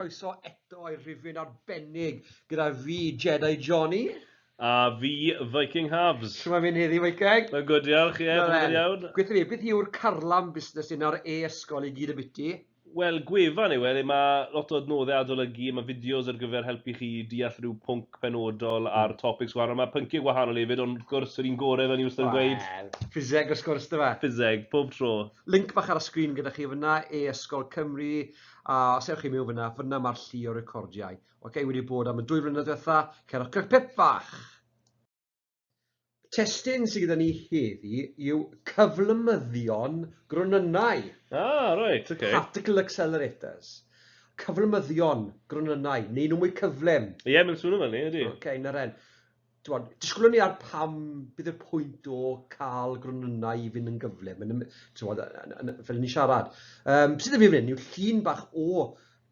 Croeso eto i'r rhifyn arbennig gyda fi, Jedi Johnny. A fi, Viking Halves. Shwmae mynd heddi, Viking? Mae'n good, diolch, ie, yeah, yn iawn. Gweithio fi, beth yw'r carlam busnes un ar e-ysgol i gyd y biti? Wel, gwefan yw e, le mae lot o adnoddau adolygu, mae fideos ar gyfer helpu chi deall rhyw pwnc penodol a'r topics gwahanol. Mae pynciau gwahanol hefyd, ond wrth gwrs, yr un gorau fel ni wastad yn gweud. Wel, ffiseg wrth gwrs, dyfe? Ffiseg, pob tro. Link bach ar y sgrin gyda chi fyna, e-ysgol Cymru, a os ewch chi mewn fyna, fyna mae'r llu o recordiau. Oce, wedi bod am y 2 flynedd diwetha, cerwch gyda pip fach! Testun sydd gyda ni heddi yw cyflymyddion gronynnau. Ah, reit, oce. Okay. Particle accelerators. Cyflymyddion gronynnau, neu nhw mwy cyflym. Ie, yeah, mae'n swnio fel ni, ydy. Oce, okay, na ren. T'mod, disgwylwn ni ar pam bydd y pwynt o cael gronynnau i fynd yn gyflym, yn, t'mod, fel ni siarad. Sydd 'da fi fan hyn yw llun bach o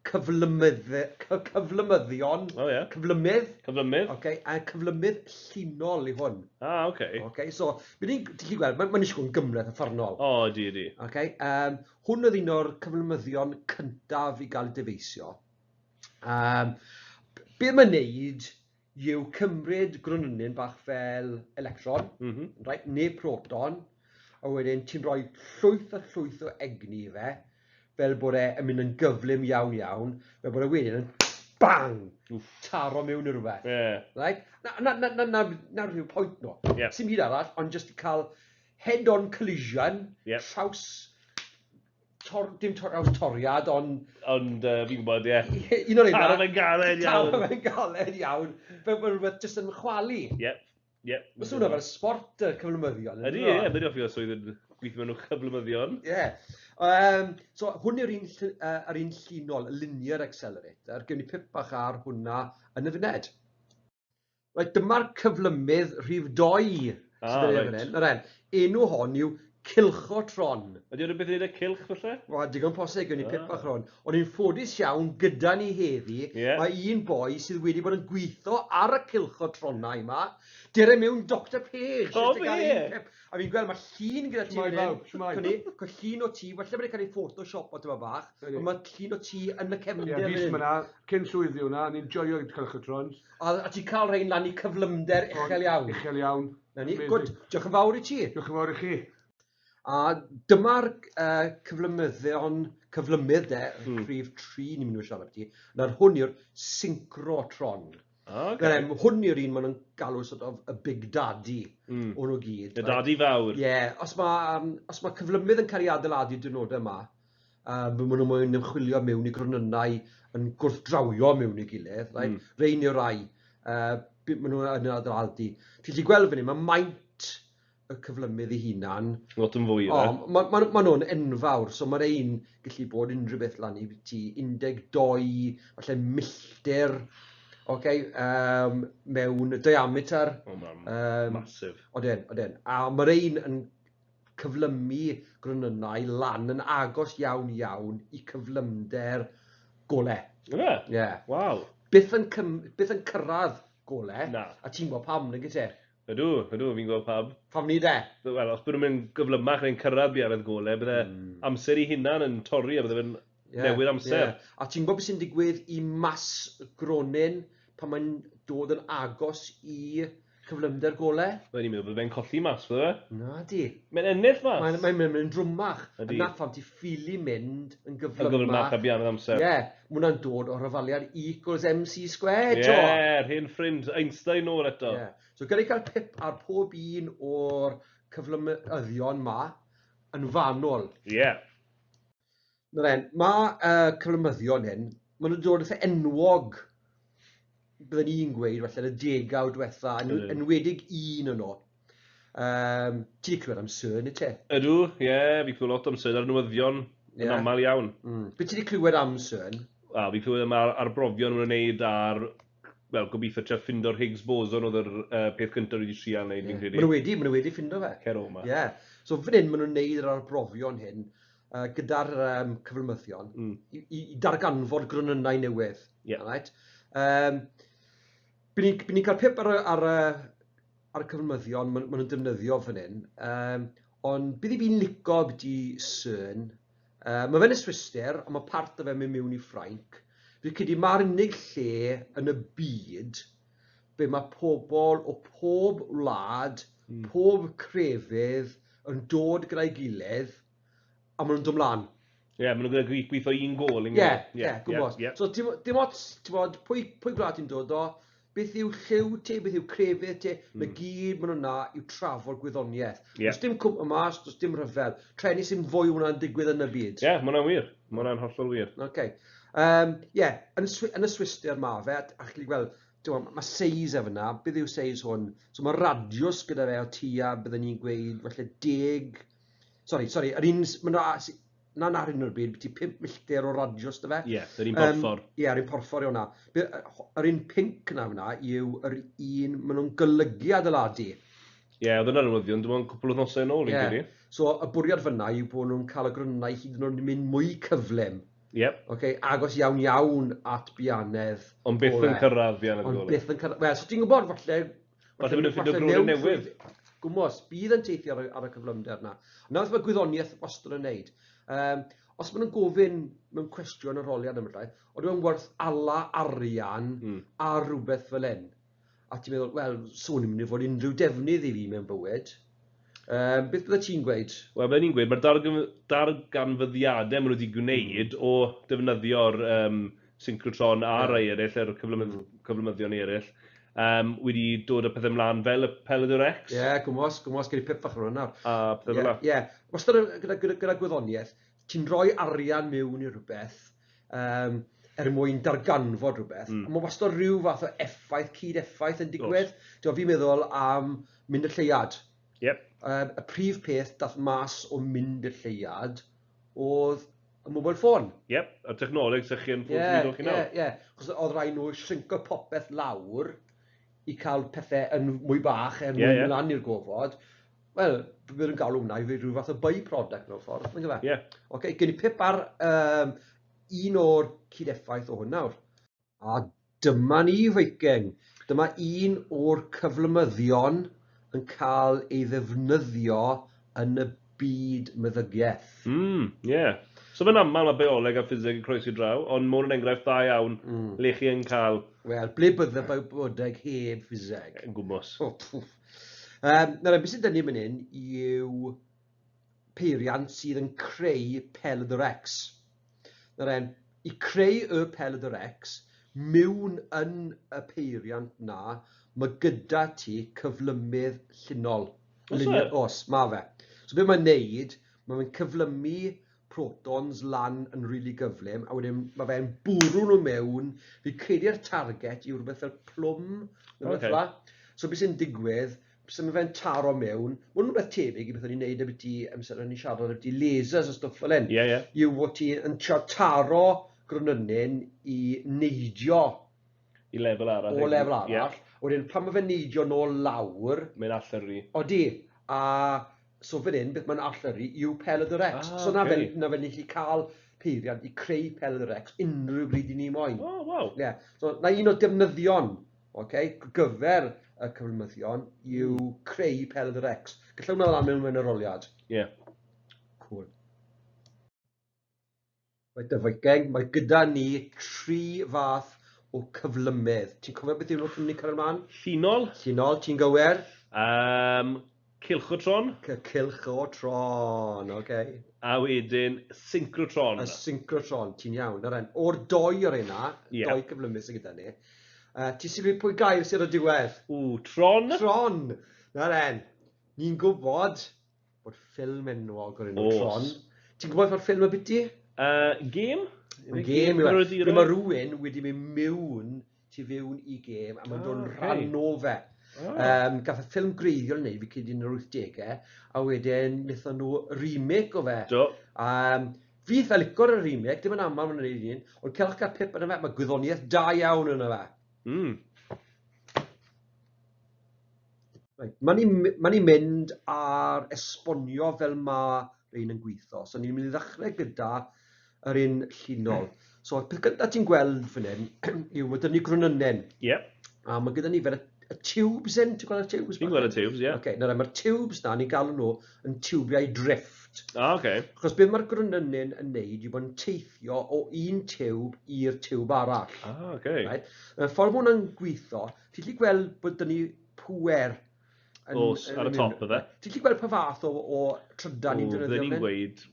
cyflymydd, cyflymyddion. O oh, ie. Yeah. Cyflymydd. Cyflymydd. Okay, a cyflymydd llinol i hwn. Ah, oce. Okay. Okay, so, bydd ni'n gallu gweld, mae'n ma disgwyl yn gymhleth uffernol. O, oh, ydi, ydi. Okay, hwn oedd un o'r cyflymyddion cyntaf i gael ei dyfeisio. Be mae'n neud yw cymryd gronynyn bach fel electron, right, neu proton, a wedyn ti'n rhoi llwyth a llwyth o egni i fe, fel bod e yn mynd yn gyflym iawn iawn, fel bod e wedyn yn bang! Wff. Taro mewn i rhywbeth. Yeah. Right? Na, na, na, na, na, na rhyw pwynt no. Yeah. Sim byd arall, ond jyst i cael head-on collision, traws, tor, dim traws toriad, ond... Ond fi'n gwybod, ie. Un o'r un. Taro fe'n galed iawn. Taro fe'n galed iawn. Fel bod rhywbeth jyst yn chwalu. Ie. Ie. Mae swnio fel sport y cyflymyddion. Ydy, ie, mae'n hoffi o swydd yn gweithio mewn cyflymyddion. Ie. So, hwn yw'r un, yr un llinol, y linear accelerator. Gewn ni pip bach ar hwnna yn y funed. Right, dyma'r cyflymydd rhif 2 sydd yn fan hyn. Nawr, enw hon yw Cylchotron. Ydy o'n rhywbeth i wneud â cylch, falle? Wel, digon posib, gewn ni pip bach ar hwn. O'n i'n ffodus iawn gyda ni heddi, mae un boi sydd wedi bod yn gweithio ar y cylchotronau yma, dere mewn Doctor Page. O, fe! A fi'n gweld mae llun gyda ti fan hyn. Shwmae Cwn i, cwn llun o ti, falle bod e'n cael ei photoshop o tyma bach, ond mae llun o ti yn y cefndir. Ie, fis yma, cyn swydd i hwnna, ni'n joio cylchotrons. A ti'n cael rhain lan i cyflymder uchel iawn. Uchel iawn. Na ni, good. Diolch yn fawr i ti. Diolch yn fawr i chi. A dyma'r cyflymyddion, cyflymydd de, rhif 3 ni'n mynd i siarad ti. Nawr hwn yw'r synchrotron. Okay. Nawr, hwn yw'r un maen nhw'n galw sort of y Big Daddy o'n nhw gyd. Y Daddy fawr. Ie, yeah, os mae cyflymydd yn cael ei adeiladu diwrnodau yma, maen nhw'n moyn ymchwilio mewn i gronynnau yn gwrthdrawio mewn i gilydd, right? Rhein yw'r rai, maen nhw'n adeiladu. Ti'n gallu gweld fan hyn, mae maint y cyflymydd ei hunan. Lot yn fwy, O, ma nhw'n enfawr, so mae'r ein gallu bod unrhyw beth lan i ti 12, falle milltir, okay, mewn diameter. O, mae'n massive. Odyn, odyn. A mae'r ein yn cyflymu gronynnau lan yn agos iawn iawn i cyflymder gole. Yfe? Ie. Waw. Byth yn cyrraedd gole. Na. A ti'n gwybod pam, nag wyt ti? Ydw, ydw, fi'n gwybod pam. Pam ni de? Wel, os bod nhw'n mynd gyflymach neu'n cyrraedd buaredd gole, bydde amser i hunan yn torri a bydde fe'n newid amser. Yeah. A ti'n gwybod beth sy'n digwydd i mas gronyn pan mae'n dod yn agos i cyflymder gole? Wel, ni'n meddwl bydde fe'n colli mas, bydde fe? Na di. Mae'n ennill mas. Mae'n mynd yn drwmach. Ydi. A na pham ti ffili mynd yn gyflymach. Yn gyflymach a buaredd amser. Ie, yeah, mae hwnna'n dod o'r hafaliad E equals MC squared. Ie, yeah, hen ffrind Einstein nôl eto. Yeah. So gyda i gael pip ar pob un o'r cyflymyddion ma yn fanwl. Ie. Yeah. Nawr en, mae cyflymyddion hyn, maen nhw'n dod eitha enwog, byddwn i'n gweud, falle, y degawd diwetha, enwedig un o'n nhw. Ti wedi clywed am CERN, wyt ti? Ydw, ie, yeah, fi clywed lot am CERN ar newyddion yn aml iawn. Be ti wedi clywed am CERN? A, fi clywed am arbrofion nhw'n wneud ar, wel, gobeithio tua ffindo'r Higgs boson oedd yr peth cyntaf wedi trial wneud, fi'n credu. Maen nhw wedi ffindo fe. Cer o 'ma. Ie. So fan hyn, maen nhw'n wneud yr arbrofion hyn gyda'r cyflymyddion i darganfod gronynnau newydd. Ie. Right? Byn ni'n cael pip ar y cyflymyddion maen nhw'n defnyddio fan hyn, ond bydd i fi'n lico byti CERN. Mae fe'n y Swistir, ond mae part o fe'n mynd mewn i Ffrainc. Fi'n credu mae'r unig lle yn y byd be mae pobl o pob wlad, pob crefydd yn dod gyda'i gilydd a maen nhw'n dod mlaen. Ie, yeah, maen nhw'n gwneud gweithio un gol. Ie, ie, gwybod. So dim, dim ots, ti'n bod, pwy, pwy gwlad ti'n dod o, beth yw lliw ti, beth yw crefydd ti, na gyd maen nhw'n na yw trafod gwyddoniaeth. Ie. Does dim cwmp yma, does dim rhyfel. Treni sy'n fwy o hwnna'n digwydd yn y byd. Ie, yeah, mae hwnna'n wir. Mae hwnna'n hollol wir. Okay. Yeah, yn, yn y Swistir ma fe, a chi'n gweld, mae seis e fyna, beth yw seis hwn? So mae radius gyda fe o tua, byddwn ni'n gweud, falle 10. Sorry, sorry, yr un, ma na ar hyn o'r bryd, byti 5 milltir o radius dy fe. Ie, yr un porffor. Ie, yr un porffor yw hwnna. Yr un pinc na fyna yw yr un maen nhw'n golygu adeiladu. Ie, yeah, oedd yna'n newyddion, dim ond cwpl o wythnosau yn ôl, fi'n Ie. credu. So y bwriad fyna yw bod nhw'n cael y gronnau hyd yn oed yn mynd mwy cyflym. Ie, yep. Okay, agos iawn iawn at bianedd. Ond byth yn golau. cyrraedd fi yn y Ond golau. byth yn cyrraedd. Wel, so ti'n gwybod, falle. Falle bod nhw'n ffindo falle grwyn mewn newydd. Gwmws, bydd yn teithio ar y cyflymder na. Ond beth mae gwyddoniaeth wastad yn neud. Os maen nhw'n gofyn mewn cwestiwn arholiad am llai, ond yw'n werth ala arian ar rhywbeth fel hyn? A ti'n meddwl, wel, swn i'n mynd i fod unrhyw defnydd i fi mewn bywyd. Beth bydde ti'n gweud? Wel, fel ni'n gweud, mae'r darganfyddiadau maen nhw wedi gwneud o defnyddio'r syncrotron a rai eraill, yr cyflymyddion eraill, wedi dod â pethau mlaen fel y Pelydr X. Ie, yeah, gwmws, gwmws, gyda pip fach o'r nawr. A pethau fel 'na. Ie, wastad gyda gwyddoniaeth, ti'n rhoi arian mewn i rhywbeth er mwyn darganfod rhywbeth, a mae wastad rhyw fath o effaith, cyd-effaith yn digwydd. Ti'n fi'n meddwl am mynd y lleuad. Y prif peth dath mas o mynd y lleuad oedd y mobile phone. Yep, a'r technoleg sy'ch chi'n ffôn symudol chi nawr. Ie. Chos oedd rhaid nhw shrinko popeth lawr i cael pethau yn mwy bach er mwyn mynd lan i'r gofod. Wel, bydd yn galw hwnna i fi rhyw fath o by-product mewn ffordd, nag yfe? Ie. Ocê, gen i pip ar un o'r cyd-effaith o hwn nawr. A dyma ni, Viking. Dyma un o'r cyflymyddion yn cael ei ddefnyddio yn y byd meddygiaeth. Ie. So fe'n aml mae bioleg a ffiseg yn croesi draw, ond mae hwn yn enghraifft dda iawn le chi yn cael. Wel, ble bydde bywydeg heb ffiseg? Yn gwmws. O, pwff. Nawr, beth sy'n dynnu fan hyn yw peiriant sydd yn creu pelydr X. Nawr, i creu y pelydr X, mewn yn y peiriant na, mae gyda ti cyflymydd llinol. Oes e? Oes, ma fe. So beth mae'n neud, mae fe'n cyflymu protons lan yn rili gyflym, a wedyn mae fe'n bwrw nhw mewn. Fi'n credu'r target yw rhywbeth fel plwm, neu rhywbeth fel 'na. So beth sy'n digwydd, so mae fe'n taro mewn, mae'n rhywbeth tebyg i beth o'n i'n neud ambiti amser o'n i'n siarad ambiti lasers a stwff fel hyn. Ie, ie. Yw fod ti yn trio taro gronynyn i neidio i lefel arall. O lefel arall. Wedyn pan mae fe'n neidio nôl lawr. Mae'n allyrru. Odi. A so fan hyn, beth mae'n allyrru yw pelydr X. So na fel, na fel ni'n gallu cael peiriant i creu pelydr X unrhyw bryd i ni moyn. Oh, waw. Ie. So na un o'r defnyddion, okay, gyfer y cyflymyddion yw creu pelydr X. Gallai hwnna lan mewn arholiad. Cool. Right, y Viking, mae gyda ni tri fath o cyflymydd. Ti'n cofio beth yw nhw cyn ni cael ymlaen? Llinol. Llinol, ti'n gywir? Cylchotron. Cylchotron, oce. Okay. A wedyn syncrotron. Y syncrotron, ti'n iawn. Nawr, o'r doi o'r yna, doi cyflymydd sydd gyda ni, ti'n sylwi pwy gair sydd ar y diwedd? Ww, tron. Tron. Nawr, ni'n gwybod bod ffilm enwog o'r enw Tron. Ti'n gwybod pa ffilm y biti? Gêm? Gêm yw e. Ble mae rhywun wedi mynd mewn tu fewn i gêm a mae'n dod yn rhan o fe. Gath y ffilm greiddiol wneud fi credu yn yr 80au, a wedyn wnaethon nhw remake o fe. Do. Fi eitha licor y remake, dim yn aml maen nhw'n gwneud un, ond celch gael pip yna fe, mae gwyddoniaeth da iawn yna fe. Right. Mae ni'n mynd ar esbonio fel mae rhain yn gweithio. So ni'n mynd i ddechrau gyda yr un llinol. So peth gyntaf ti'n gweld fan hyn yw mae 'da ni gronynnen. A mae gyda ni fel y tubes yn, ti'n gweld y tubes? Fi'n gweld y tubes, ie. Okay, nawr mae'r tubes na, ni'n galw nhw yn tiwbiau drifft. drifft. Ah, oce. Achos beth mae'r gronynnyn yn neud yw bod yn teithio o un tiwb i'r tiwb arall. Ah, oce. Right? Y ffordd mae hwnna'n gweithio, ti'n gallu gweld bod dyn ni pŵer yn... Oes, ar y top, ife? Ti'n gallu gweld pa fath o trydan ni'n O, defnyddio fydden ni'n fan hyn? gweud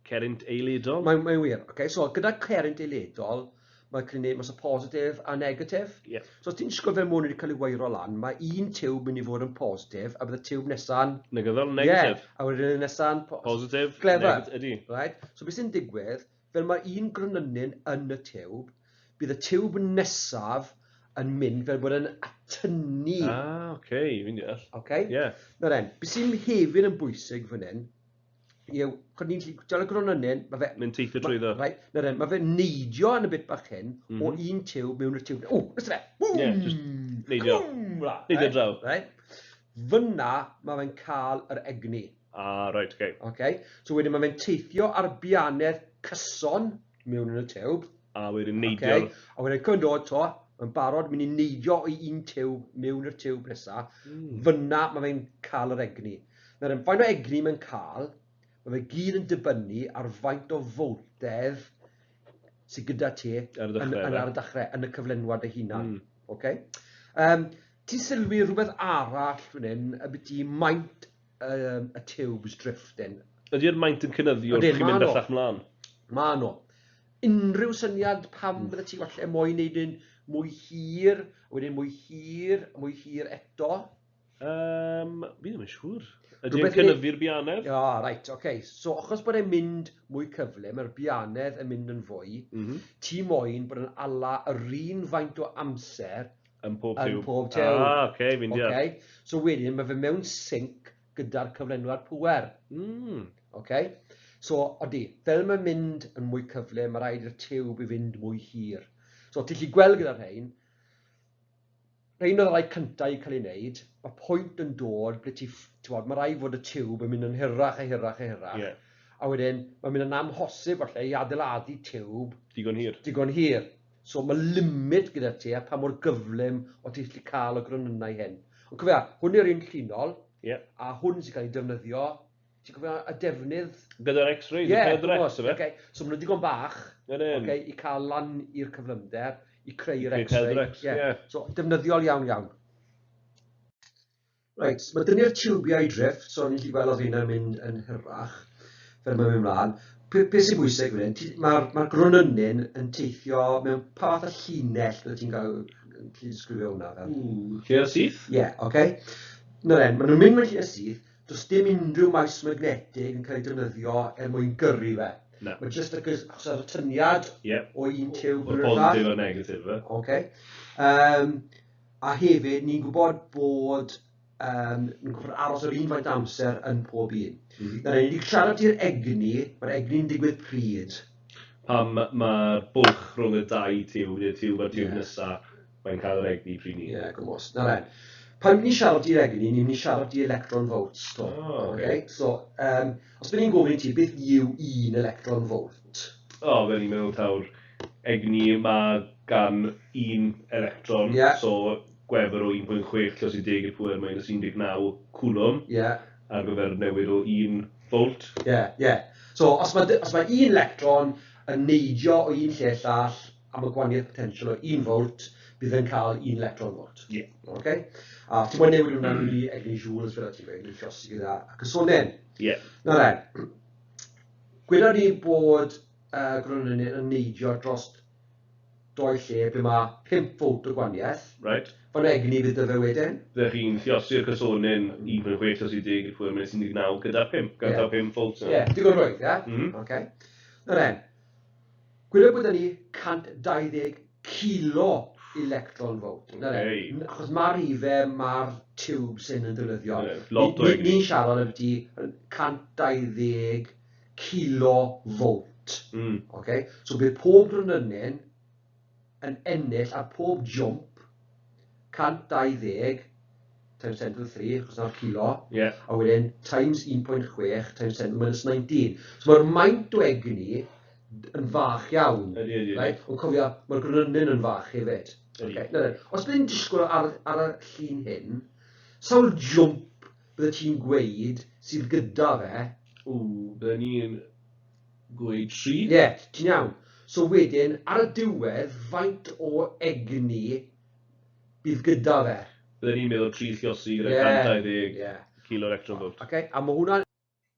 cerrynt eiledol? Mae'n wir. Okay? So, gyda cerrynt eiledol, mae'n cael ei wneud mas o positif a negatif. Ie. So, os ti'n disgwyl fel mwyn wedi cael ei weiro lan, mae un tiwb mynd i fod yn positif, a bydd y tiwb nesa'n... Negyddol, negatif. Yeah, a wedyn y nesa'n... Positif. Clever. Ydy. Right? So, beth sy'n digwydd, fel mae un gronynnyn yn y tiwb, bydd y tiwb nesaf yn mynd fel bod yn atynnu. Ah, oce, okay, fi'n deall. Okay? Ie. Yeah. Nawr then, beth sy'n hefyd yn bwysig fan hyn, yw, chod ni'n gallu, dal y gronynnyn, mae fe... Mynd teithio trwyddo. Right, nawr then, mae fe'n neidio yn y bit bach hyn, o un tiwb mewn i'r tiwb. O, nes fe! Bŵm! Ie, jyst neidio. Bŵm! Right, Neidio draw. Right? Fyna, mae fe'n cael yr egni. Ah, right, oce. Okay. Okay? So wedyn mae fe'n teithio ar bianedd cyson mewn yn y tiwb. A wedyn neidio. Okay? A wedyn cyn dod to, mae'n barod mynd i neidio o un tiwb mewn i'r tiwb nesa. Fyna mae fe'n cael yr egni. Nawr, faint o egni mae'n cael, mae fe gyd yn dibynnu ar faint o foltedd sydd gyda ti Ar y dechrau, yn, fe? ar y dechrau, yn y cyflenwad ei hunan. Okay? Ti'n sylwi rhywbeth arall fan hyn, y byti maint y tubes drifting. Ydy'r maint yn cynyddu wrth Ydyn, chi mynd ma' nhw. bellach mlaen? Ma nhw. Unrhyw syniad pam bydde ti falle moyn neud un mwy hir, a wedyn mwy hir, a mwy hir eto? Fi ddim yn siŵr. Ydy'n Rhywbeth i cynyddu'r bianedd? Ja, reit, oce. Okay. So, achos bod e'n mynd mwy cyflym, mae'r bianedd yn mynd yn fwy, ti moyn bod yn ala yr un faint o amser Yn pob Yn tiwb. pob tiwb. Ah, oce, okay, fi'n deall. Okay? So wedyn, mae fe mewn sync gyda'r cyflenwad pŵer. Okay? So, odi, fel mae'n mynd yn mwy cyflym, mae rhaid i'r tiwb i fynd mwy hir. So, ti'n gallu gweld gyda'r rhain, rhain oedd y rhai cyntaf i cael ei wneud, mae pwynt yn dod ble ti, ti'n mae rhaid fod y tiwb yn mynd yn hirach a hirach a hirach. Ie. A wedyn, mae'n mynd yn amhosib falle i adeiladu tiwb Digon hir. digon hir. So mae limit gyda ti a pa mor gyflym o ti'n gallu cael y gronynnau hyn. Ond cofia, hwn yw'r un llinol, a hwn sy'n cael ei defnyddio. Ti'n cofio y defnydd? Gyda'r X-rays, y Pedrex, gwbod, ife? Okay. So maen nhw'n digon bach Ydyn. okay, i cael lan i'r cyflymder, i creu'r Creu X-ray. Pedrex, ie. So defnyddiol iawn iawn. Reit, mae dynnu'r tiwbiau drifft, so ni'n gallu gweld oedd hynna'n mynd yn hirach, fel mae'n mynd mlaen. Be sy'n bwysig fan hyn, mae'r gronynnyn yn teithio mewn pa fath o llinell bydde ti'n gael, gallu disgrifio hwnna fel? Llinell syth? Ie, yeah, oce. Okay. Nawr then, maen nhw'n mynd mewn llinell syth, does dim unrhyw maes magnetig yn cael ei defnyddio er mwyn gyrru fe. Na. Mae jyst y achos yr atyniad o un tiwb O'r i'r llall. positif a'r negatif, fe. Oce. A hefyd, ni'n gwybod bod ni'n gwybod aros yr un faint amser yn pob un. Nawr, ni wedi siarad i'r egni, mae'r egni'n digwydd pryd. Pam mae'r bwlch rhwng y dau tiwb, neu'r tiwb a'r tiwb nesa, mae'n cael yr egni pryd ni. Ie, yeah, gwmws. Nawr then, pan ni'n siarad i'r egni, ni'n mynd i siarad i electron volts. To. Oh, okay. So, os bydd ni'n gofyn i ti, beth yw un electron volt? O, fe ni'n meddwl tawr egni mae gan un electron, so gwefr o 1.6 llos i 10 i'r pŵer minus 19 coulomb ar gyfer newid o 1 volt. Ie, yeah, ie. Yeah. So, os mae, os mae un electron yn neidio o un lle llall am y gwahaniaeth potensial o 1 volt, bydd yn cael 1 electron volt. Ie. Okay? A ti'n moyn newid hwnna mewn i egni joules fel ti'n gweud, ni'n llosgi gyda y cysonyn. Ie. Nawr then, gwelwn ni bod gronynnyn yn neidio dros doi lle ble mae 5 volt o gwahaniaeth. Right. Fan egni fydd dy fe wedyn. Byddech chi'n lliosi'r cysonyn 1.6 llos i 10 i'r pŵer minus 19 gyda 5, gan taw 5 volt. Ie, yeah, digon rwydd, ie? Okay. Nawr then, gwelwn bod ni 120 kilo electron volt. Nawr then, achos mae'r rhifau, mae'r tiwb sy'n yn defnyddio. Ie, lot o egni. Ni'n siarad ambiti 120 kilo volt. Okay? So bydd pob gronynnyn yn ennill ar pob jump 120 times 10 to the 3, achos na'r kilo, a wedyn times 1.6 times 10 to the minus 19. So mae'r maint o egni yn fach iawn. Ydy, ydy, ydy. Right? Ond cofio, mae'r gronynnyn yn fach hefyd. Ydy. Okay. Nawr then, os bydd ni'n disgwyl ar y llun hyn, sawl jump bydde ti'n gweud sydd gyda fe? Ww, bydden ni'n gweud 3. Ie, yeah, ti'n iawn. So wedyn, ar y diwedd, faint o egni bydd gyda fe? Bydden ni'n meddwl 3 lliosi gyda yeah, 120 yeah. kilo electron volt. Okay, a mae hwnna'n...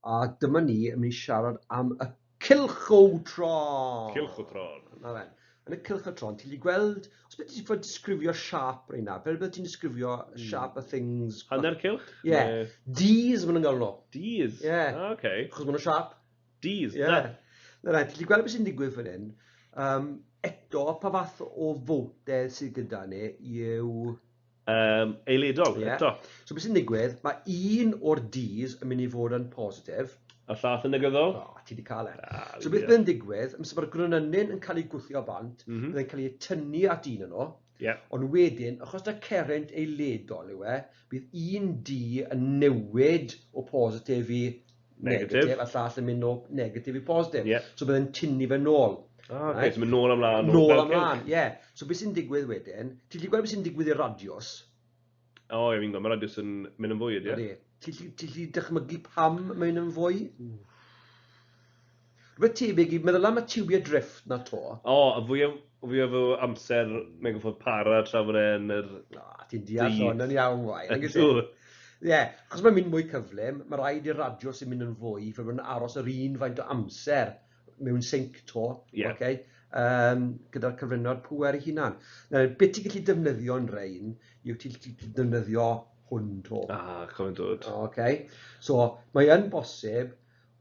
A dyma ni yn mynd i siarad am y cylchotron. Cylchotron. Na fe. Yn y cylchotron, ti'n gallu gweld, os beth ti'n fod disgrifio siâp reina, fel beth ti'n disgrifio siâp y things... Hanner cylch? Ie. Yeah. Ds maen nhw'n galw nhw. Ds? Ie. Yeah. Ah, okay. Achos maen nhw'n siâp. Ds? Ie. Yeah. Na, na, ti'n gallu gweld beth sy'n digwydd fan hyn. Eto, pa fath o fowtedd sydd gyda ni yw... Eiledol, yeah. Eto. So beth sy'n digwydd, mae un o'r Ds yn mynd i fod yn positif. A llall yn negyddol? O, ti wedi cael e. Ah, so beth bydd yn digwydd, amser mae'r gronynyn yn cael ei gwthio bant, bydd e'n cael ei tynnu at un yno. Yeah. Ond wedyn, achos da cerrynt eiledol yw e, bydd un D yn newid o positif i negatif, a llall yn mynd o negatif i positif. Yeah. So bydd e'n tynnu fe nôl. Ah, okay. Right? So mynd nôl ymlaen. Nôl ymlaen, ie. Yeah. So beth sy'n digwydd wedyn, ti'n gallu gweld beth sy'n digwydd i'r radiws? O, ie, fi'n gweld, mae radiws yn mynd yn fwy, ydy e? Ti'n gallu dychmygu pam mae'n yn fwy? Rhywbeth tebyg i meddwl am y tiwiau drift na to. O, a fwy o amser mae'n gorfod para tra fod e'n yr... Na, ti'n deall hwn yn iawn, wai. Ie, achos mae'n mynd mwy cyflym, mae rhaid i'r radio sy'n mynd yn fwy, fel bod yn aros yr un faint o amser mewn sync to, yeah. Okay, gyda'r cyflenwad pŵer ei hunan. Nawr, beth ti'n gallu defnyddio yn rhain yw ti'n gallu defnyddio hwn to. Ah, cofio'n dod. Okay. So, mae yn bosib,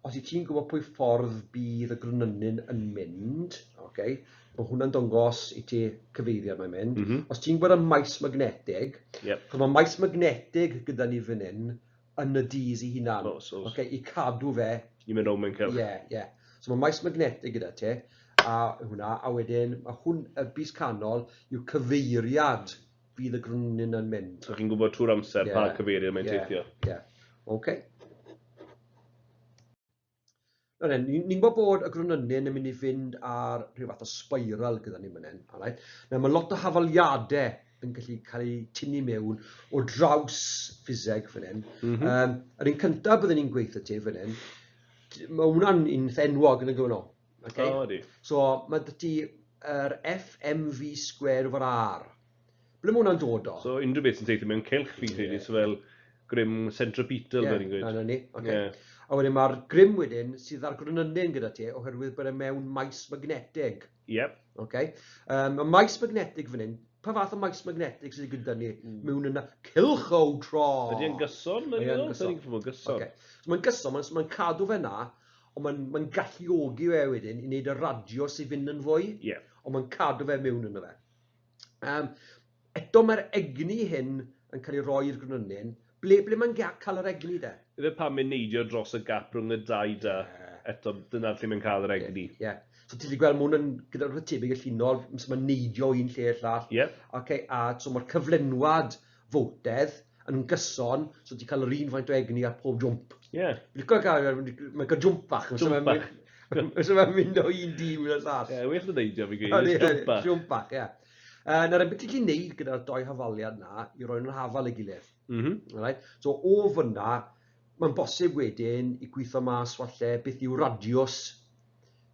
os i ti'n gwybod pwy ffordd bydd y gronynyn yn mynd, okay, mae hwnna'n dangos i ti cyfeiriad mae'n mynd. Os ti'n gwybod y maes magnetig, yep. Chos mae maes magnetig gyda ni fan hyn yn y Ds i hunan. Oes, oes. Okay, i cadw fe. I mynd rownd mewn cylch. Ie, ie. So mae maes magnetig gyda ti, a hwnna, a wedyn mae hwn, y bys canol, yw cyfeiriad bydd y gronyn yn mynd. So chi'n gwybod trwy'r amser pa cyfeiriad mae'n teithio. Ie, oce. Nawr then, ni'n gwybod bod y gronynyn yn mynd i fynd ar rhyw fath o spiral gyda ni fan hyn. Alright? Nawr mae lot o hafaliadau yn gallu cael eu tynnu mewn o draws ffiseg fan hyn. Yr un cyntaf byddwn ni'n gweithio ti fan hyn, mae hwnna'n un eitha enwog yn y gyfnod. Okay? O, ydi. So mae 'da ti yr FMV square over R. Ble mae hwnna'n dod o? So unrhyw beth sy'n teithio mewn cylch fi'n credu, so fel grym centripetal, fel ni'n gweud. Na, na ni. Okay. A wedyn mae'r grym wedyn sydd ar gronynyn gyda ti oherwydd bod e mewn maes magnetig. Yep. Okay. Mae maes magnetig fan hyn, pa fath o maes magnetig sydd gyda ni mewn yna cylchotron? Ydy e'n gyson? Mae e'n gyson. Ydy e'n gyson. Okay. So mae'n gyson, mae'n cadw fe na, ond mae'n galluogi fe wedyn i wneud y radio sy'n fynd yn fwy. Yeah. Ond mae'n cadw fe mewn yno fe. Eto mae'r egni hyn yn cael ei roi i'r gronynyn. Ble mae'n cael yr egni de? Ife pan mae'n neidio dros y gap rhwng y dau da, eto dyna'r lle mae'n cael yr egni. Ie. Yeah. So ti'n gallu gweld ma' hwn yn gyda rhywbeth tebyg y llinol, so mae'n neidio un lle i'r llall. Ie. Okay, a so mae'r cyflenwad fowtedd yn gyson, so ti'n cael yr un faint o egni ar pob jwmp. Ie. Fi'n licio gael, mae'n cael jwmp bach. Jwmp bach. So mae'n mynd o un dîm i'r llall. Ie, well na neidio fi'n gweud, jwmp bach. Jwmp bach, ie. Nawr, beth ti'n gallu neud gyda'r doi hafaliad na i roi nhw'n hafal ei gilydd. Alright? So o fyna, mae'n bosib wedyn i gweithio mas falle beth yw radius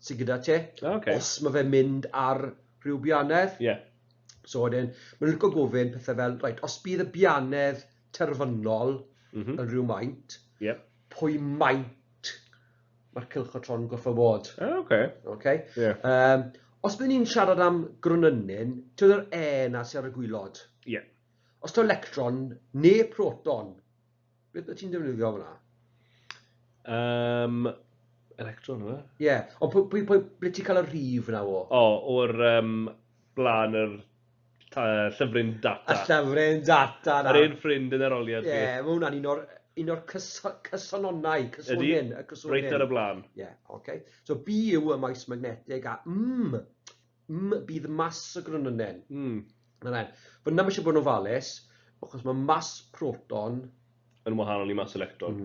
sydd gyda ti. Okay. Os mae fe'n mynd ar rhyw bianedd. Ie. So wedyn, mae'n licio gofyn pethau fel, right, os bydd y bianedd terfynol yn rhyw maint, pwy maint mae'r cylchotron gorfod bod. Okay. Okay? Ie. Os byddwn ni'n siarad am gronynyn, ti'n yr E na sydd ar y gwylod? Ie. Os ti'n electron neu proton, beth wyt ti'n defnyddio fyna? Electron, yw e? Ie, ond ble ti'n cael y rhif yna o? O, o'r blaen yr llyfryn data. Y llyfryn data na. Yr un ffrind yn yr oliad. Ie, mae hwnna'n un o'r cysononau, cysonyn, y cysonyn. Reit ar y blaen. Ie, oce. So B yw y maes magnetig a M, M bydd mas y gronynyn. Na fe. Fyna mae eisiau bod yn ofalus, achos mae mas proton yn wahanol i mas electron.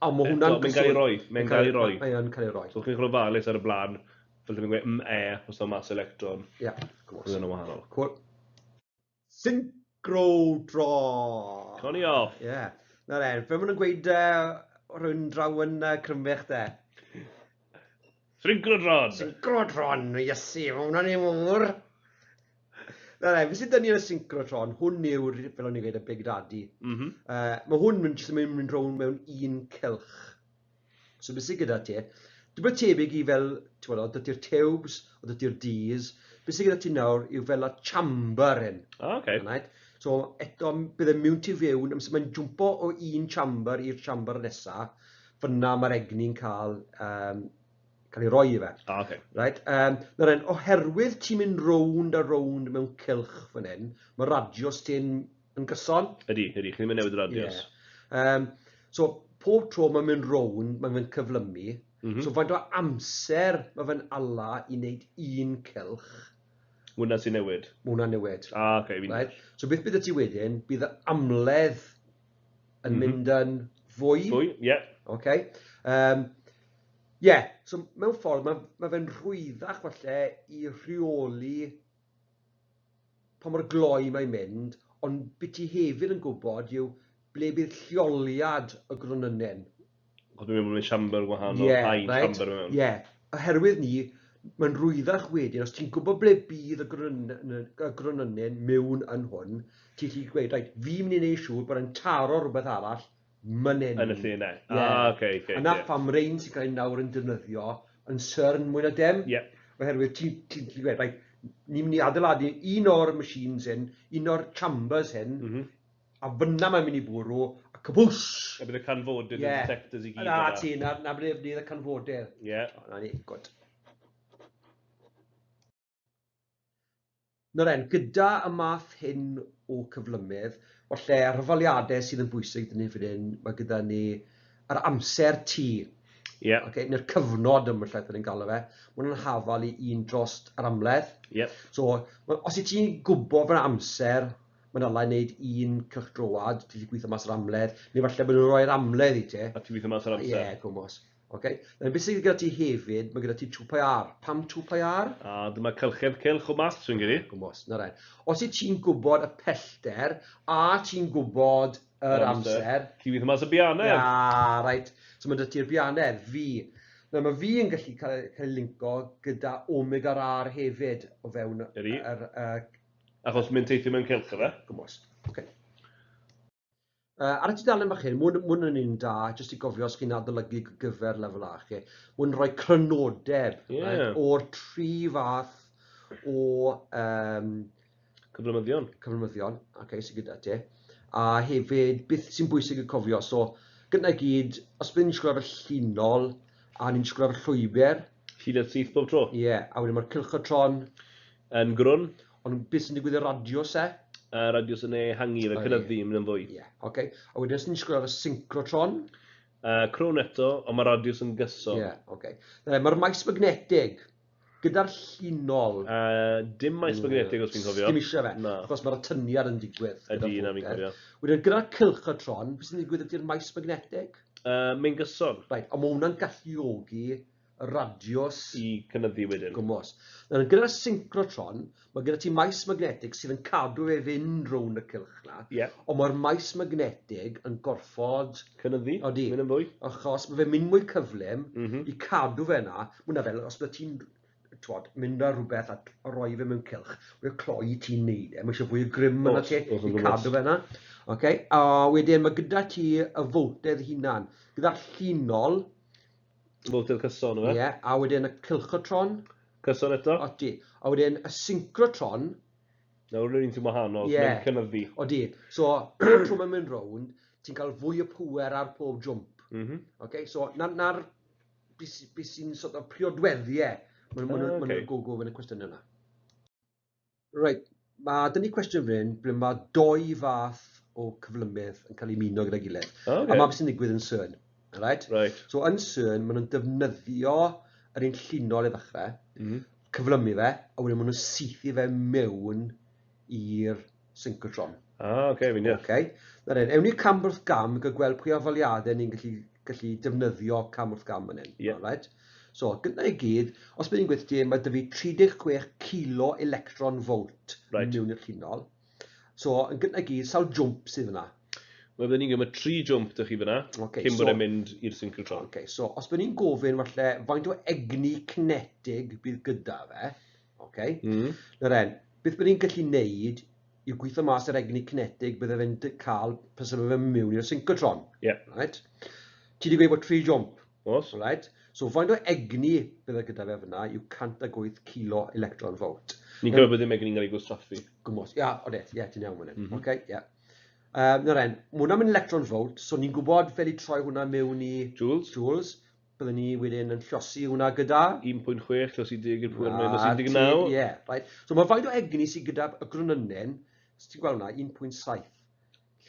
A mae hwnna'n Eto, mae'n cael ei roi, mae'n cael ei roi. Mae yn cael ei roi. So chi'n chwilio ofalus ar y blaen, fel dwi'n gweud M E, os yw mas electron. Ie, gwrs. Mae'n wahanol. Cool. Synchrotron. Connie off. Ie. Na fe, fe maen nhw'n gweud, rhywun draw yn Crymych de? Synchrotron! Synchrotron, Iesu, mae hwnna'n un mowr. Na, na, beth sydd 'da ni yn y synchrotron, hwn yw'r, fel o'n i'n gweud, y Big Daddy. Mae hwn yn jyst yn mynd, mynd rownd mewn un cylch. So beth sydd gyda ti, rhywbeth tebyg i fel, ti'n gwybod, oedd ti'r tubes, oedd ti'r Ds, beth sydd gyda ti nawr yw fel y chamber hyn. Ah, okay. Right? So eto, bydd e'n mewn tu fewn, amser mae'n jwmpo o un chamber i'r chamber nesa, fyna mae'r egni'n cael, cael ei roi i fe. Ah, okay. Right? Nawr en, oherwydd ti'n mynd rownd a rownd mewn cylch fan hyn, mae radios ti'n yn gyson. Ydy, ydy, chi ddim yn newid y radios. Yeah. So, pob tro mae'n mynd rownd, mae'n mynd cyflymu. So, faint o amser mae fe'n ala i wneud un cylch? Hwna sy'n newid. Mae hwnna'n newid. Ah, oce, fi'n Right? So, beth bydd ti wedyn, bydd y amledd yn mynd yn fwy. Fwy, ie. Yeah. Okay. Yeah, so mewn ffordd mae, mae fe'n rhwyddach falle i rheoli pa mor gloi mae'n mynd, ond beth ti hefyd yn gwybod yw ble bydd lleoliad y gronynnyn. Achos dwi'n meddwl bod siambr gwahanol, Ie, haen reit. siambr mewn. Ie, oherwydd ni, mae'n rwyddach wedyn, os ti'n gwybod ble bydd y gronynnyn mewn yn hwn, ti'n gallu gweud, reit, fi'n mynd i wneud siŵr bod e'n taro rhywbeth arall man hyn. Yn y lle yna. Ie. Ah, oce, oce. A na pham rein sy'n cael ei nawr yn defnyddio yn CERN mwy na dim. Ie. Oherwydd ti'n ti, ti gweud, reit, ni'n mynd i adeiladu un o'r machines hyn, un o'r chambers hyn, a fyna mae'n mynd i bwrw, a cabws! A bydd y canfodydd, y detectors i gyd. Na yna. ti, na, na ble bydd y canfodydd. Ie. O, na ni, good. Nawr en, gyda y math hyn o cyflymydd, falle yr hafaliadau sydd yn bwysig dyn ni fan hyn, mae gyda ni yr amser T. Ie. Okay, neu'r cyfnod ym lle ni'n galw fe, mae hwnna'n hafal i un dros yr amledd. Ie. So, os i ti'n gwybod fy'n amser, mae'n ala i wneud un cylchdroad, ti'n gallu gweithio mas yr amledd, neu falle bod nhw'n rhoi'r amledd i ti. A ti'n gweithio mas yr Ie, amser. yeah, gwmws. Okay. Nawr, beth sydd gyda ti hefyd, mae gyda ti 2 pi r. Pam 2 pi r? A dyma cylchedd cylch o maths, fi'n credu. Gwmws, na rai. Os i ti'n gwybod y pellter, a ti'n gwybod yr amser, Ti'n gweithio mas y bianedd. Ia, reit. So mae 'da ti'r bianedd, V. Nawr mae V yn gallu cael, cael ei linko gyda omega R hefyd o fewn Ydi. yr Achos mynd teithio mewn cylch, efe? gwmws. Okay. Ar y tudalen bach hyn, mae hwn yn un da, jyst i gofio os chi'n adolygu gyfer lefel A chi. Mae hwn yn rhoi crynodeb right, o'r tri fath o Cyflymyddion. cyflymyddion, okay, sydd gyda ti. A hefyd, beth sy'n bwysig i cofio, so gyda gyd, os bydd ni'n disgwyl ar y llinol, a ni'n disgwyl ar y llwybr, Llinell syth bob tro. ie, yeah, a wedyn mae'r cylchotron, Yn grwn, ond beth sy'n digwydd i'r radios e? a radios yn ehangu, fe Ydi. cynyddu, mynd yn fwy. Ie, yeah, okay. A wedyn os ni'n disgwyl ar y synchrotron, Crwn eto, ond mae radios yn gyson. ie, yeah, okay. Mae'r maes magnetig, gyda'r llinol, Dim maes magnetig os fi'n cofio. Dim eisiau fe, Na. achos mae'r atyniad yn digwydd. Ydy, gyda'r na fi'n fwltedd. cofio. Wedyn gyda'r cylchotron, beth sy'n digwydd ydy'r maes magnetig? Mae'n gyson Right, ond mae hwnna'n galluogi y radios i cynyddu wedyn. gwmws. Nawr, gyda'r synchrotron, mae gyda ti maes magnetig sydd yn cadw fe fynd rownd y cylch na, Ie. ond mae'r maes magnetig yn gorfod, Cynyddu, Odi. mynd yn fwy. achos mae fe'n mynd mwy cyflym i cadw fe na, mae hwnna fel, os bydde ti'n twod, mynd ar rhywbeth a roi fe mewn cylch, mae o cloi ti'n neud e, mae eisiau fwy o grym yna Oes, ti oes, i wrth cadw gwrs. fe na. Okay? A wedyn mae gyda ti y fowltedd hunan, gyda'r llinol, Fowltedd cyson, ie, yfe? yeah, a wedyn y cylchotron, Cyson eto. odi, a wedyn y synchrotron, Nawr rwy'n sy'n wahanol, Ie. mae'n cynyddu. odi, so pob tro mae'n mynd rownd, ti'n cael fwy o pŵer ar pob jwmp. Okay? So na'r na beth sy'n sort of priodweddiau, maen nhw'n Ah, ma ocê. go-go yn y cwestiwn yna. Reit, mae dyn ni cwestiwn fan hyn, ble mae doi fath o cyflymydd yn cael ei muno gyda'i gilydd. Ah, A ocê. mae beth sy'n digwydd yn CERN. Alright? Right. So yn CERN, maen nhw'n defnyddio yr un llinol i ddechrau, cyflymu fe, a wedyn maen nhw'n saethu fe mewn i'r synchrotron. Ah, oce, fi'n deall. Okay. Nawr then, ewn ni cam wrth gam i gael gweld pwy afaliadau ni'n gallu, gallu defnyddio cam wrth gam yn hyn. Ie. Alright? So, gyda i gyd, os bydd ni'n gweithio, mae 'da fi 36 kilo electron volt Right. mewn i'r llinol. So, yn gyda i gyd, sawl jwmp sydd yna? Mae byddwn ni'n gymryd 3 jwmp 'da chi fyna, okay, cyn bod so, e'n mynd i'r synchrotron. Okay, so os byddwn ni'n gofyn falle faint o egni cinetig bydd gyda fe, okay? Nawr en, beth byddwn ni'n gallu neud yw gweithio mas yr egni cinetig bydde fe'n cael pan symud fe mewn i'r synchrotron. Right? Ti wedi gweud bod 3 jwmp. Oes. Right? So faint o egni bydde gyda fe fyna yw 108 kilo electron volt. Ni'n cofio bod ddim egni'n cael ei gwastraffu. Gwmws. Ia, o det, ie, ti'n iawn fan hyn. Oce, ie. Nawr en, ma' hwnna'n mynd electron volt, so ni'n gwybod fel i troi hwnna mewn i... Joules. Joules. Byddwn ni wedyn yn llosi hwnna gyda... 1.6 llosi 10 i'r pŵer minus 19. Ie, right. So mae faint o egni sydd gyda y gronynnyn, os ti'n gweld hwnna, 1.7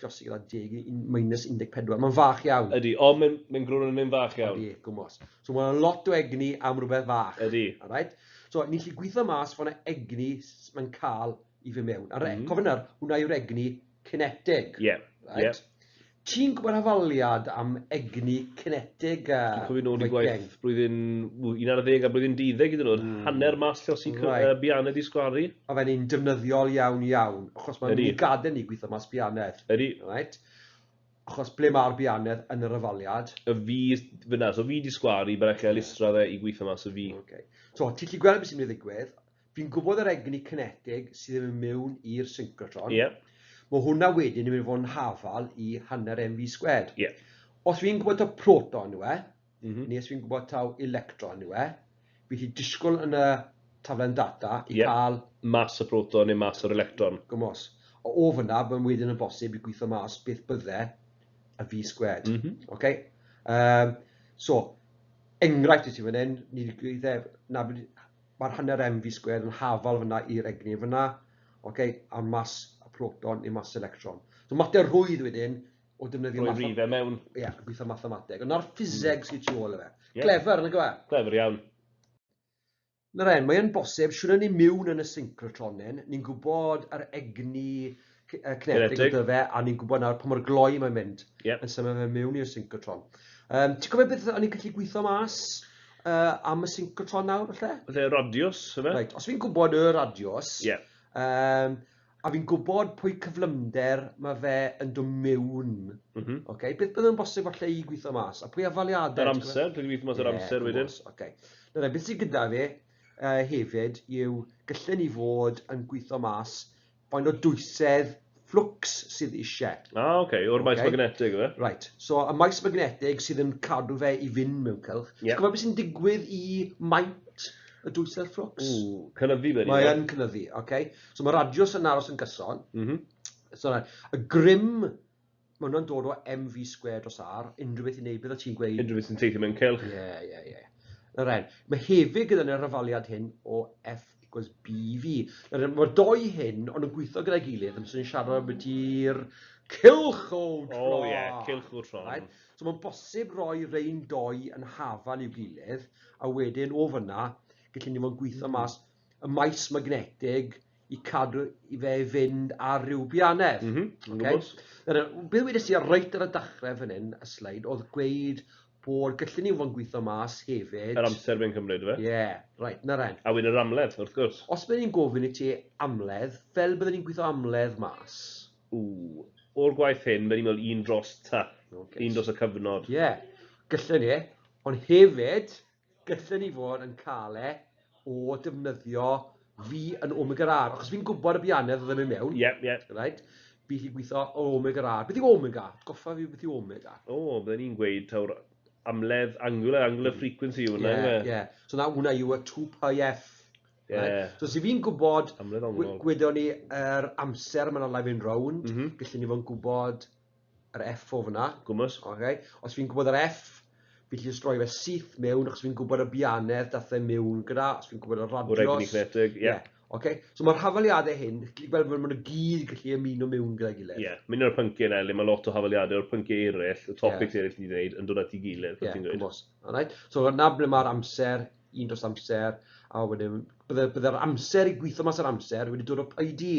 llosi gyda 10 i minus 14. Mae'n fach iawn. Ydy, ond mae'n mae gronynnyn fach iawn. Ydy, gwmws. So mae'n lot o egni am rhywbeth fach. Ydy. Alright? So ni'n gallu gweithio mas fod yna egni mae'n cael i fy mewn. A cofio nawr, hwnna yw'r egni cinetig. Ie. Right? Ti'n gwybod hafaliad am egni cinetig? Dwi'n cofio nôl i gwaith blwyddyn 11 a blwyddyn 12 hyd yn oed. Hanner mas llosi bianedd i sgwaru. A fe'n un defnyddiol iawn iawn, achos mae'n mynd i gadael ni gweithio mas bianedd. Ydy. Right? Achos ble mae'r bianedd yn yr hafaliad? Y fi fyna, so fi di sgwaru, bydd eich israddau i gweithio mas y fi. Okay. So, ti'n gallu gweld beth sy'n mynd i ddigwydd? Fi'n gwybod yr egni cinetig sydd yn mynd mewn i'r synchrotron. Mae hwnna wedyn yn mynd i fod yn hafal i hanner mv squared. Os fi'n gwybod taw proton yw e, neu os fi'n gwybod taw electron yw e, fi gallu disgwyl yn y taflen data i cael... Mas y proton neu mas yr electron. Gwmws. O fyna, mae'n wedyn yn bosib i gweithio mas beth bydde y v squared. Okay? So, enghraifft i ti fan hyn, ni wedi gweithio, na, mae'r hanner mv squared yn hafal fyna i'r egni fyna, okay, a mas y proton neu mas electron. So mater rhwydd wedyn o defnyddio... Rhoi rhifau mewn. Ie, gweithio mathemateg. Ond na'r ffiseg sydd tu ôl i fe. Clefer, nag yw e? Clefer iawn. Nawr en, mae'n bosib, siwr ni mewn yn y synchrotron, ni'n gwybod yr egni cinetig o dyfe, a ni'n gwybod nawr pa mor gloi mae'n mynd yn symud fe mewn i'r synchrotron. Ti'n cofio beth o'n i'n gallu gweithio mas am y synchrotron nawr, falle? Falle radius, yfe? Right, os fi'n gwybod y radius, a fi'n gwybod pwy cyflymder mae fe yn dod mewn. Okay, beth bydd yn bosib falle i gweithio mas? A pwy hafaliadau? Yr amser, dwi'n gweithio mas yr amser wedyn. Okay. Nawr, beth sydd gyda fi hefyd yw gallen ni fod yn gweithio mas faint o dwysedd fflwcs sydd eisiau. Ah, oce, o'r maes magnetig, yfe? Right, so y maes magnetig sydd yn cadw fe i fynd mewn cylch. Ti'n gwybod beth sy'n digwydd i maint y dwysedd fflwcs? Ww, cynyddu fe. Mae yn cynyddu, oce. So mae radius yn aros yn gyson. So, y grym, mae hwnna'n dod o mv squared dros r, unrhyw beth i wneud, beth o ti'n gweud? Unrhyw beth sy'n teithio mewn cylch. Ie, ie, ie. Nawr en, mae hefyd gyda ni'r hafaliad hyn o F equals BV. Nawr en, mae'r doi hyn, ond yn gweithio gyda'i gilydd, amser ni'n siarad ambiti'r cylch o tron. O ie, cylch o tron. Right? So mae'n bosib roi rein doi yn hafal i'w gilydd, a wedyn o fyna, gallwn ni fod yn gweithio mas y maes magnetig i cadw i fe fynd ar ryw bianedd. Okay? Nawr, beth wedes i reit ar y dechrau fan hyn, y sleid, oedd gweud bod gallwn ni fod yn gweithio mas hefyd. Yr amser fe'n cymryd, fe? Ie, yeah, right, na'r en. A wedyn yr amledd, wrth gwrs. Os byddwn ni'n gofyn i ti amledd, fel byddwn ni'n gweithio amledd mas? Ww, o'r gwaith hyn, byddwn ni'n meddwl un dros ta. Okay. Un dros y cyfnod. Ie, yeah, gallwn ni, ond hefyd, gallwn ni fod yn cael e o defnyddio V yn omega R. Achos fi'n gwybod y bianedd oedd yn mynd mewn. Ie, ie. Right? Fi gallu gweithio o omega R. Beth yw omega? Goffa fi beth yw omega. O, byddwn ni'n gweud taw'r amledd angular, angular frequency yw hwnna. Ie, ie. So na hwnna yw y 2 pi f. Ie. Right? So si fi'n gwybod, Amledd ongl. gwedon ni yr amser mae'n ala fynd rownd, gallwn ni fod yn gwybod yr F o fyna. Gwmws. Okay. Os fi'n gwybod yr F, fi gallu jyst rhoi fe syth mewn, achos fi'n gwybod y bianedd dath e mewn gyda, os fi'n gwybod y radios. O'r egni kinetig, ie. Okay. So mae'r hafaliadau hyn, chi'n gweld bod maen nhw gyd gallu ymuno mewn gyda'i gilydd. Ie, mynd o'r pynciau yna, le mae lot o hafaliadau o'r pynciau eraill, y topics eraill ni'n gwneud, yn dod at ei gilydd, fel Ie, ti'n gweud. gwmws. Alright. So na ble mae'r amser, un dros amser, a wedyn bydde'r amser i gweithio mas yr amser wedi dod o pi d.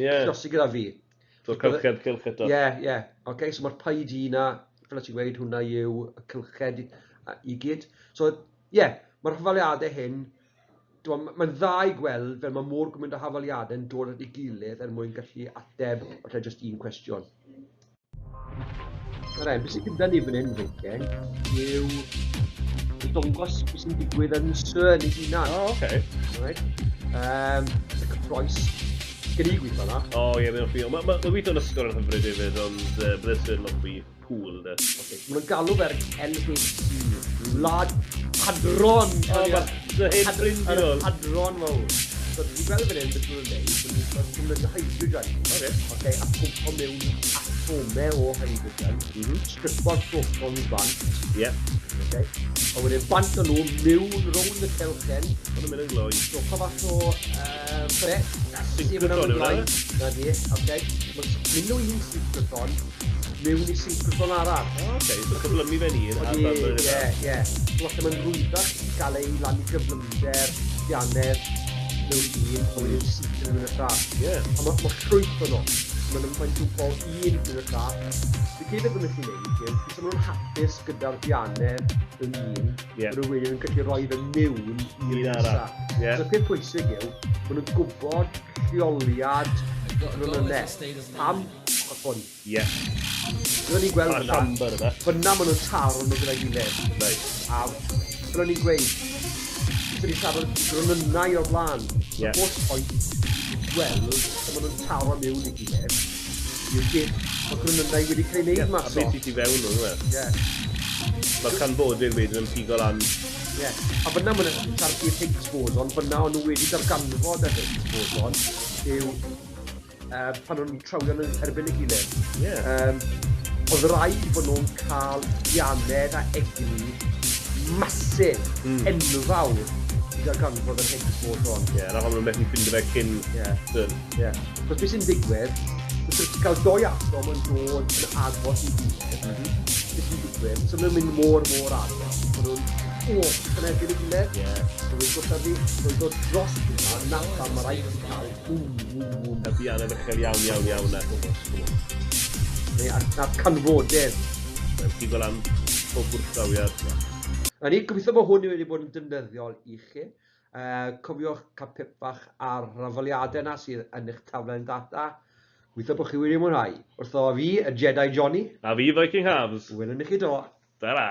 Ie. Llosi gyda fi. So cylched, cylch eto. Ie, ie. Okay, so mae'r pi d na, fel ti'n gweud, hwnna yw y cylched i gyd. So, ie, yeah, mae'r hafaliadau hyn, mae'n dda i gweld fel mae mor gymaint o hafaliadau'n dod at ei gilydd er mwyn gallu ateb falle jyst un cwestiwn. Nawr en, beth sydd gyda ni fan hyn, Viking, yw i dongos beth sy'n digwydd yn CERN ei hunan. O, oh, oce. Right? Y cyffroes. Gen i gweithio na. O, ie, mae'n hoffi. Mae ma, ma gweithio yn ysgol yn hyfryd hefyd, ond bydde CERN lot fwy cool, de. Okay. Maen nhw'n galw fe'r LHC, Large Hadron. O, mae dy hen ffrind i nôl. Hadron mawr. So, dwi'n gweld fan hyn, beth maen nhw'n neud, maen nhw'n defnyddio hydrogen. Oce. Okay, a pwmpo mewn atomau o hydrogen, stripo'r protons bant, Ie. okay? A wedyn bant o nhw mewn rownd y cylchen, Maen nhw'n mynd yn gloi. so pa fath o ffre, Synchrotron yw hwnna, Na di, oce. Mae'n mynd o un synchrotron mewn i synchrotron arall. O, oce. So cyflymu fe'n un. a Ie, danfon e ie, ie. So falle mae'n rwyddach i gael ei lan i gyflymder, dianedd, mewn un, a wedyn syth yn mynd y llall. Ie. A mae ma llwyth o nhw. Mae'n mae'n dwbl un mewn y llall. Fi credu beth nhw'n gallu gwneud yw, os maen nhw'n hapus gyda'r dianedd mewn un, Ie. maen nhw wedyn yn gallu rhoi fe mewn i'r Un arall. nesa. Ie. So y peth pwysig yw, maen nhw'n gwybod lleoliad gronynnau. Pam? Achos hwn. Ie. Byddwn ni'n gweld A hwnna. siamber yma. Fyna maen nhw'n taro nhw gyda'i gilydd. Nice. A fel o'n i'n gweud, dyn ni'n siarad gronynnau o'r blaen. Ie. So, holl pwynt gweld sut maen nhw'n taro mewn i gilydd, yw'r beth mae gronynnau wedi cael ei wneud A mas o. beth sydd tu fewn nhw, yw e? Ie. Mae'r canfodydd wedyn yn pigo lan. Ie. A fyna maen nhw'n siarad Higgs boson, fyna o'n nhw wedi darganfod yr Higgs boson, yw pan o'n nhw'n trawio nhw erbyn ei gilydd. Ie. Oedd rhaid bod nhw'n cael dianedd a egni masif, enfawr, i darganfod yr Higgs boson. Ie, na hon nhw'n methu ffindo fe cyn Ie. CERN. Ie. Achos beth sy'n digwydd, os ti'n cael doi atom yn dod yn agos i gilydd, beth sy'n digwydd, so maen nhw'n mynd mor, mor agos, maen nhw'n o, yn erbyn ei gilydd. Ie. So wrth gwrs fi, mae'n dod dros hwnna, na pam mae rhaid i cael ww, ww, ww. Y bianedd uchel iawn, iawn, iawn na. Neu na'r canfodydd. Mae'n pigo lan pob gwrthdrawiad. Na ni, gobeithio bod hwn wedi bod yn defnyddiol i chi. Cofiwch cael pip bach ar rafaliadau na sydd yn eich taflen data. Gobeithio bod chi wedi mwynhau. Wrtho fi, y Jedi Johnny, A fi, Viking Halves. welwn i chi do. Ta-ra!